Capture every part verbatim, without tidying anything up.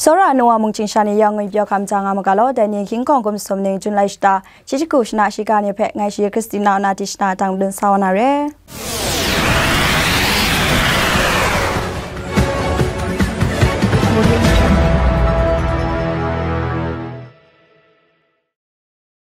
Tsawra nu wa mungchying sha ni yawng ngwi pyaw hkam ja nga ma ga law, dai ni hkying kawng kum sum ning Jun lai shata, shi shagu shana shiga ni hpe ngai shi Christina na di shana dang dun sa wa na re.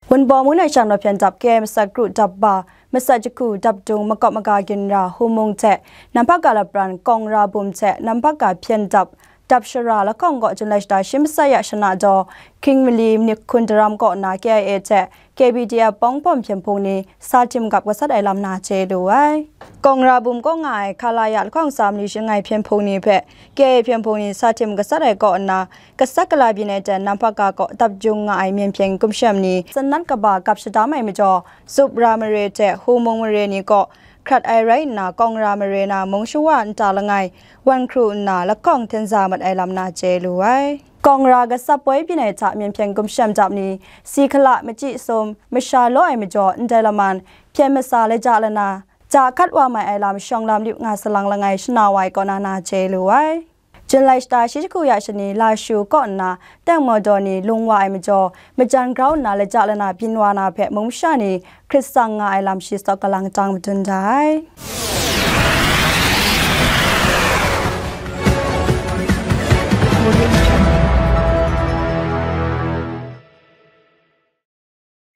Wunpawng mung nai shan mapyan dap ke masat kru dap ba, masat jahku dap dung makawp maga ginra hum mung hte, nampak ga lapran kawng ra bum hte nampak ga hpyen dap, dap shara lahkawng kaw Jun lai shata shi masat ya shana daw, hkying mali mani hkun daram kaw na K I A hte K P D F pawng pawm hpyen hpung ni sa tim gap gasat ai lam na chye lu ai. Kawng ra bum kaw nga ai Khalaya lahkawng sa mali shangai hpyen hpung ni hpe K I A hpyen hpung ni sa tim gasat ai kaw nna, gasat gala byin ai jan nampak ga kaw dap jung nga ai myen hpyen gumshem ni, sanat kaba gap shadam ai majaw, Supra mare hte Humung mare ni kaw hkrat ai rai nna, kawng ra mare na mung shawa nta langai wan hkru nna lahkawng hten za mat ai lam na chye lu ai. Kawng ra gasat poi byin ai hta myen hpyen gumshem dap ni, si hkala, machyi sum, masha law ai majaw, ndai laman, hpyen masa laja lana, ja hkat wa mai ai lam shawng lam lu nga salang langai shana wa ai kaw na na chye lu ai. Jun lai shata shi shagu ya shani Lashu kaw nna tengmaw daw ni lung wa ai majaw, majan grau nna laja lana byin wa na hpe mung masha ni hkrit tsang nga ai lam shi tsawk galang chyang madun da ai.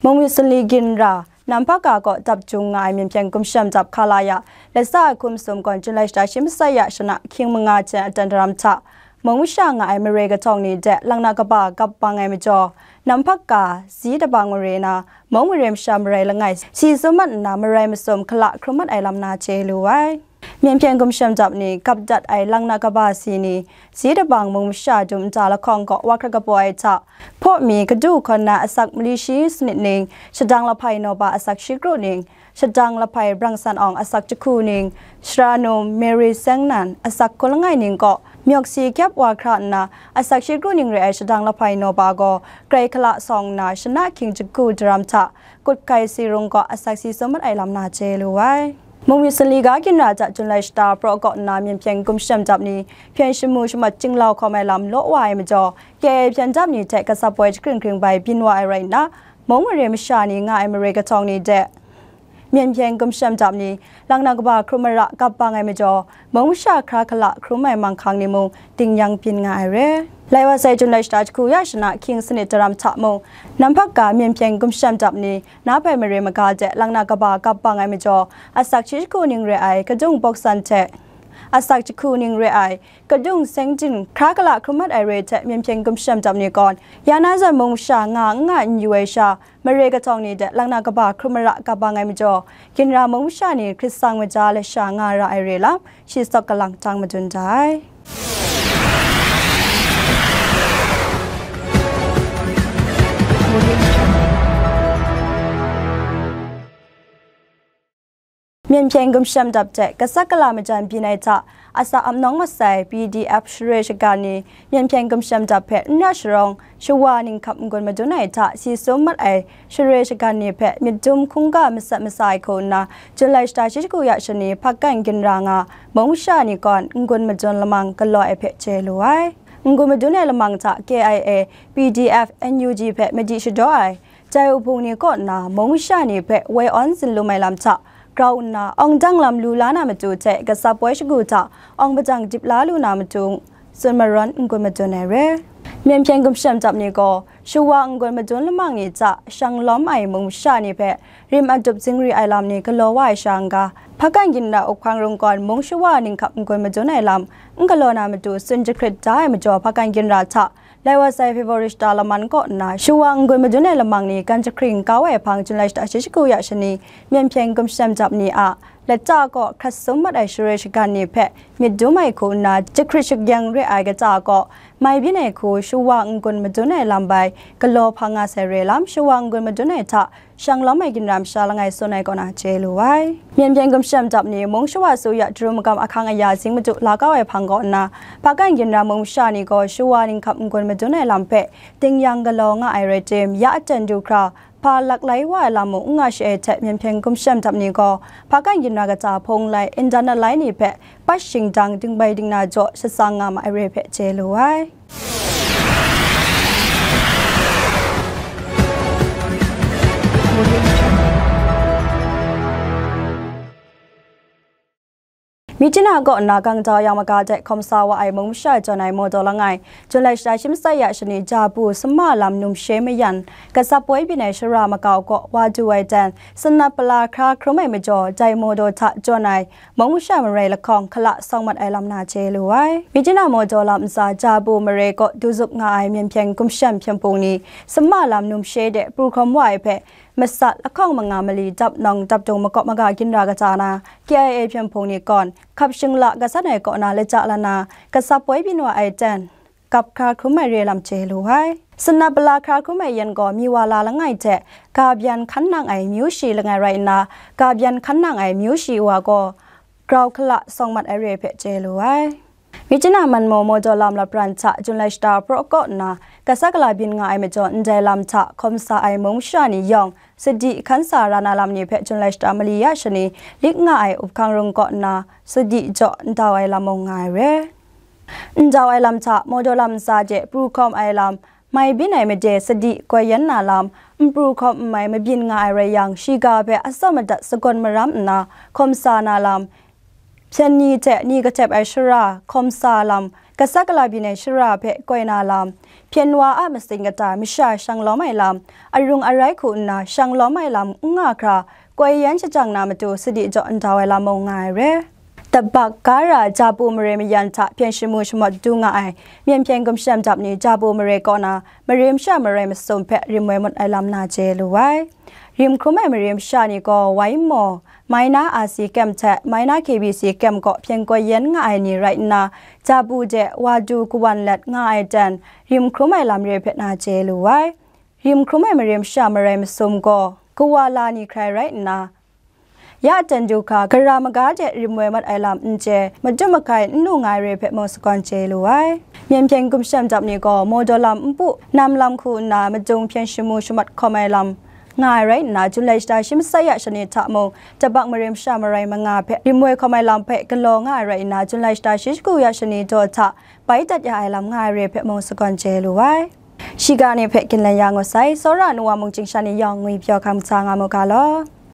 Mungmyit Sunli ginra, nampak ga kaw dap jung nga ai myen hpyen gumshem dap Khalaya, latsa ai hkum sum gawn Jun lai shata shi masat ya shana hkying manga hten atan daram hta, mung masha nga ai mare kahtawng ni de lang na kaba gap bang ai majaw, nampak ga zi dabang mare na, mung mare masha marai langai, si sum mat nna marai masum hkala hkrum mat ai lam na chye lu ai. Myen hpyen gumshem dap ni gap dat ai lang na kaba si ni, zi dabang mung masha dum nta lahkawng kaw wa hkrat kabaw ai hta, hpaw mi kadu hkawn na asak mali shi sanit ning, shadang lahpai nawba asak shi kru ning, shadang lahpai brang san awng asak jahku ning, shara num Mary Seng nan asak hkun langai ning kaw myawk si kyap wa hkra nna, asak shi kru ning re ai shadang lahpai nawba gaw grai hkala sawng nna, shana hkying jahku daram hta, kut hkai si rung kaw asak si sum mat ai lam na chye lu ai. Mungmyit Sunli ga ginra hta Jun lai shata praw kaw nna myen hpyen gumshem dap ni hpyen shamu shamat chyinglau hkawm ai lam law wa ai majaw, K I A hpyen dap ni hte gasat poi jahkring hkring bai byin wa ai rai nna, mung mare masha ni nga ai mare kahtawng ni de, myen hpyen gumshem dap ni, lang na kaba hkrum mara gap bang ai majaw, mung masha hkra hkala hkrum ai manghkang ni mung ding yang byin nga ai re. Lai wa sai Jun lai shata jahku ya shana hkying sanit daram hta mung, nampak ga myen hpyen gumshem dap ni, na hpai mare maga de lang na kaba gap bang ai majaw, asak shi jahku ning re ai kadung bawk san hte, asak jahku ning re ai kadung seng jin hkra hkala hkrum mat ai re hte myen hpyen gumshem dap ni gawn, ya na zawn mung masha nga n nga n yu ai sha, mare kahtawng ni de lang na kaba hkrum mara gap bang ai majaw, ginra mung masha ni hkrit tsang maja lasha nga ra ai re lam, shi tsawk galang chyang madun da ai. Myen hpyen gumshem dap hte gasat gala majan byin ai hta, asak ap nawng masai P D F share shagan ni, myen hpyen gumshem dap hpe n ra sharawng, shawa ninghkap n-gun madun ai hta si sum mat ai share shagan ni hpe myit dum hkungga masat masa ai hku nna, Jun lai shata shi shagu ya shani hpakan ginra nga mung masha ni gawn n-gun madun lamang galaw ai hpe chye lu ai. N-gun madun ai lamang hta K I A, P D F, N U G hpe madi shadaw ai, Jai Uhpung ni kaw nna mung masha ni hpe woi awn tsin lum ai lam hta grau nna, awng dang lam lu la na matu hte gasap woi shagu hta awng padang dip la lu na matu tsun marawn n-gun madun ai re. Myen hpyen gumshem dap ni gaw, shawa n-gun madun lamang ni hta shang lawm ai mung masha ni hpe rim adup zingri ai lam ni galaw wa ai sha n-ga, Hpakan ginra up hkang rungkawn mung shawa ninghkap n-gun madun ai lam n galaw na matu tsun jahkrit da ai majaw, Hpakan ginra hta lai wa sai February shata laman kaw nna shawa n-gun madun ai lamang ni gan jahkring kau ai hpang Jun lai shata shi shagu ya shani, myen hpyen gumshem dap ni a lata kaw hkrat sum mat ai share shagan ni hpe myit dum ai hku nna, jahkrit shakyang re ai kata kaw mai byin ai hku shawa n-gun madun ai lam bai galaw hpang nga sai re lam, shawa n-gun madun ai hta shang lawm ai ginra masha langai tsun ai kaw na chye lu ai. Myen hpyen gumshem dap ni mung shawa su ya daru magam ahkang aya zing matu la kau ai hpang kaw nna, Hpakan ginra mung masha ni gaw shawa ninghkap n-gun madun ai lam hpe ding yang galaw nga ai rai tim, ya aten du hkra, hpa lak lai wa ai lam mung n nga shi ai hte, myen hpyen gumshem dap ni gaw Hpakan ginra kata hpung lai, internet lai ni hpe pat shingdang dingbai dingna jaw shatsang nga ma ai re hpe chye lu ai. Myitkyina kaw nna gang jau yang maga de hkawm sa wa ai mung masha jawn ai mawdaw langai, Jun lai shata shi masai ya shani Jabu Sama lam Numshe Mayan, Katsap Poi byin ai shara makau kaw wa du ai ten, sanat pala hkra hkrum ai majaw, dai mawdaw hta jawn ai mung masha marai lahkawng hkala sawng mat ai lam na chye lu ai. Myitkyina mawdaw lam ntsa Jabu mare kaw du zup nga ai myen hpyen gumshem hpyen hpung ni, Sama lam Numshe de pru hkawm wa ai hpe, masat lahkawng manga mali dap nawng dap dung makawp maga ginra kata na, K I A hpyen hpung ni kawn, hkap shingla kasan ai kaw na laja lana, Katsap Poi byin wa ai ten, kap hkra hkrum ai re lam chye lu ai. Sanat pala hkra hkrum ai yan gaw Miwala langai hte, ga byan hkan nang ai myu shi langai rai nna, ga byan hkan nang ai myu shi wa gaw, grau hkala sawng mat ai re hpe chye lu ai. Myitkyina Manmaw mawdaw lam lapran hta Jun lai shata praw kaw nna, kasa kala byin nga ai majaw ndai lam hta hkawm sa ai mung masha ni yawng, sadi hkan sa ra na lam ni hpe Jun lai shata mali ya shani lik nga ai up hkang rung kaw nna, sadi jaw ndau ai lam mung nga ai re. Ndau ai lam hta mawdaw lam ntsa de pru hkawm ai lam, mai byin ai made sadi koi yan na lam, n pru hkawm n mai mabyin nga ai rai yang, shiga hpe atsawm adat sagawn maram nna hkawm sa na lam, hpyen ni hte ni katep ai shara hkawm sa lam, kasa kala byin ai shara hpe koi na lam, hpyen wa a masin kata masha shang lawm ai lam, arung arai hku nna shang lawm ai lam n nga hkra, koi yan shajang na matu sadi jaw ndau ai lam mung nga ai re. Tabak Gara Jabu mare mayan hta hpyen shamu shamawt du nga ai myen hpyen gumshem dap ni Jabu mare kaw na mare masha marai masum hpe rim woi mat ai lam na chye lu ai. Rim hkrum ai mare masha ni gaw Waimaw, Maina R C Camp hte Maina K B C Camp kaw hpyen koi yan nga ai ni rai nna, Jabu de wa du kawan let nga ai ten, rim hkrum ai lam re hpe na chye lu ai. Rim hkrum ai mare masha marai masum gaw, kawa la ni hkrai rai nna, ya ten du hkra, gara maga de rim woi mat ai lam n chye, madum makai n lu nga ai re hpe mung sagawn chye lu ai. Myen hpyen gumshem dap ni gaw, mawdaw lam npu, nam lam hku nna madung hpyen shamu shamat hkawm ai lam nga ai rai nna, Jun lai shata shi masai ya shani hta mung, tabak mare masha marai manga hpe rim woi hkawm ai lam hpe galaw nga ai rai nna, Jun lai shata shi shagu ya shani daw hta bai dat ya ai lam nga ai re hpe mung sagawn chye lu ai. Shiga ni hpe ginlen ya ngut sai, tsawra nu wa mung chying sha ni yawng ngwi pyaw hkam sa nga mu ga law.